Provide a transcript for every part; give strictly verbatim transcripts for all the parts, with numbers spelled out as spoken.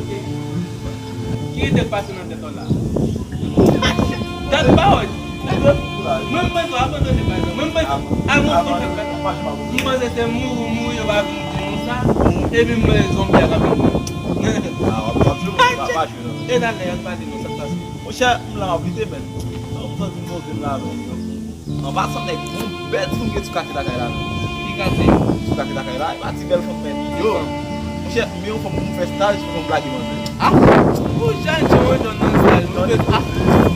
Ki ide k pase nan tèt ou la? Dat pawòl. Mwen, m panse w abandone, pa egzanp. Mwen, m panse, a, mwen, m panse, m panse se mouri, mouri, yo pa vin di nou sa. Epi m panse zonbi a ka vin pran. E talè, y ap pale nou sa k pase. Monchè, m la, m ap lite, men. M santi m poze m la, men. An pasan, nèg, yon bèl timoun gen sou katye lakay la, non. Ki katye? Sou katye lakay la, e pa ti bèl fanm, men. Yo, monchè, men yon fanm pou m fè staj, pou m blage manzè. Ah, pou jan John John nan staj, nou fè, ah,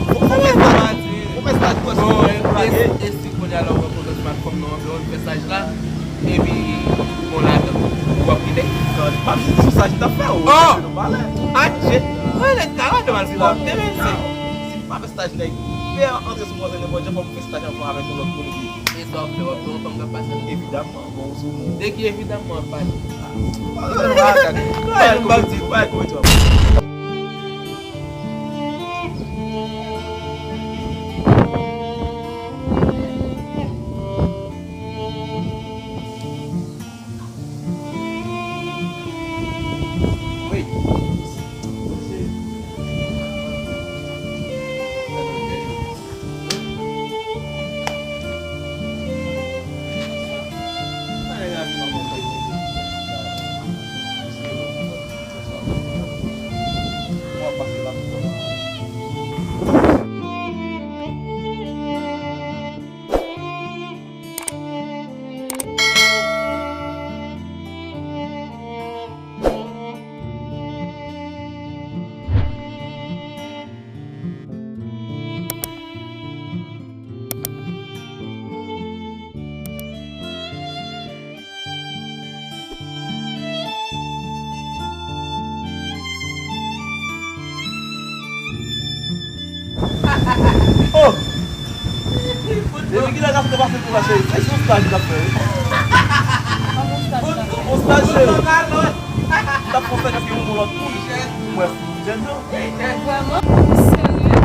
pou fè staj, pou fè staj, pou fè staj, pou blage. E si kounye a la, ou pran kontak ak fanm nan, anvan ou fè staj la, epi ou bon ladan, ou ap kite? Non, m ap jis di sou staj m t ap fè, ou, oh! Adje, mwen, nèg, ka gade mal fòte, men se. Si m pa fè staj, nèg, fè antre sou mwen, nenpòt jan, fò m fè staj anvan avèk yon lòt moun epi. E sa w ap fè, w ap fè yon fanm k ap pase la? Evidamman, bon, sou moun. De ki evidamman w ap pale? Bay, bay, bay, bay, bay. Oh! Depi kilè gason te pase pou la, cheri? Se sou staj li t ap fè, wi. Yon staj, cheri. Li t ap fè yon staj ak yon lòt moun. Mwen, jèn jan. Vrèman? Ou serye?